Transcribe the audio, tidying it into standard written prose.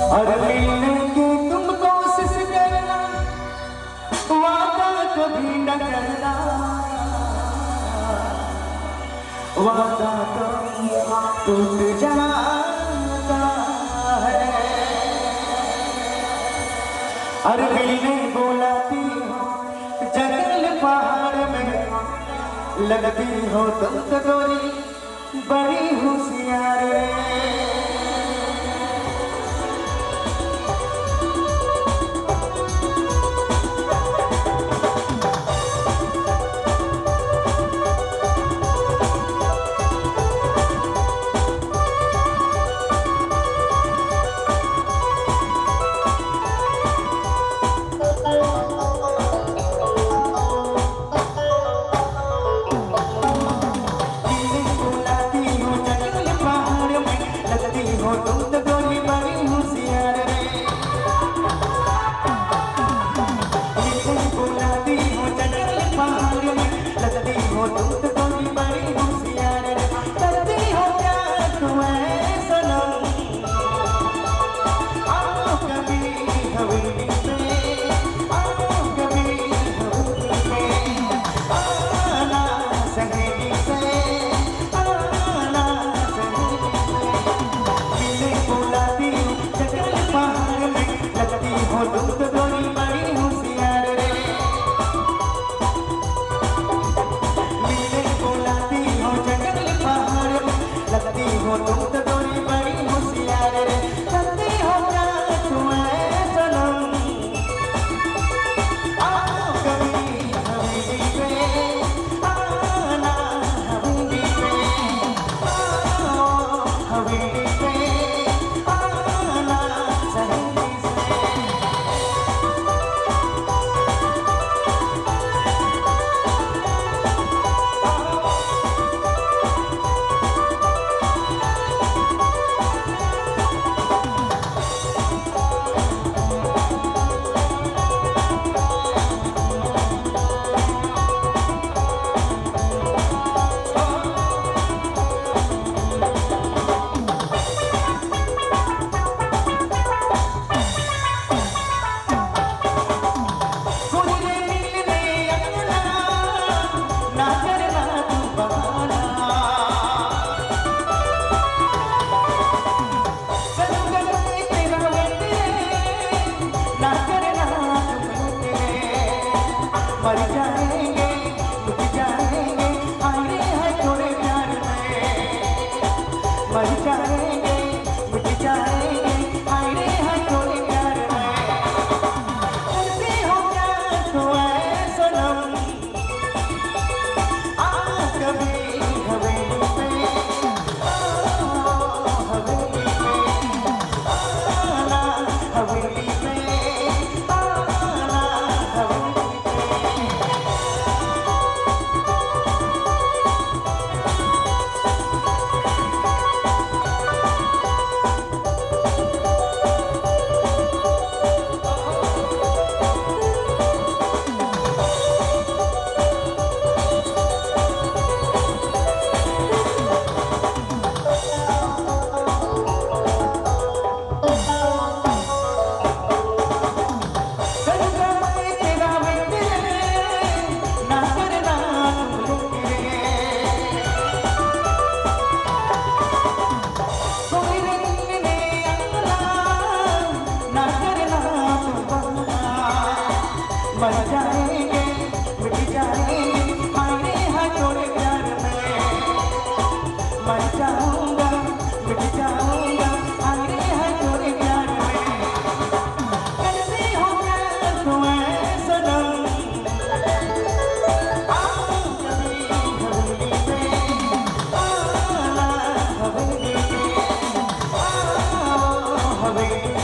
और मिलने की तुम कोशिश करना, वादा कभी न करना, वादा तो टूट जाता है। और मिलने बुलाती हो जंगल पहाड़ में, लगती हो तुम तो गोरी बड़ी होशियार रे। हो तुम तो गोरी बड़ी होशियार रे। मिलने बुलाती हो जंगल पहाड़ में, लगती हो तुम तो गोरी बड़ी होशियार रे। करती हो प्यार तुम ऐ सनम, आओ कभी हवेली पे, आओ कभी हवेली पे, आना सहेली से, आना सहेली से। मिलने बुलाती हो जंगल पहाड़ में, लगती हो तुम तो गोरी बड़ी होशियार रे। मिलने बुलाती हो जंगल पहाड़ में, लगती हो तुम तो गोरी बड़ी होशियार रे। करती हो प्यार तुम ऐ सनम, आओ कभी हवेली पे, आना हवेली पे, आओ हवेली पे, आना सहेली से। गोरी मिलने आना, ना करना तू बहाना, करूँगा मैं तेरा वेट रे, ना करना तू वेट रे। मर जाएंगे मिट जाएंगे हाय रे हाय थोड़े प्यार में, मर जाएंगे मिट जाएंगे हाय रे हाय थोड़े प्यार में। करती हो प्यार तो ऐ सनम, आओ कभी हवेली पे, आओ हवेली पे, आना हवेली पे, आना हवेली पे। करूँगा मैं तेरा वेट रे, ना करना तू लेट रे। कोई मिलने आना, ना करना तू बहाना, मर जाएंगे मिट जाएंगे हाय रे हाय थोड़े प्यार में, मर जाऊंगा मिट जाऊंगा हाय रे हाय थोड़े प्यार में। करती हो प्यार तुम ऐ सनम, आओ कभी हवेली पे, आना हवेली पे, आओ हवेली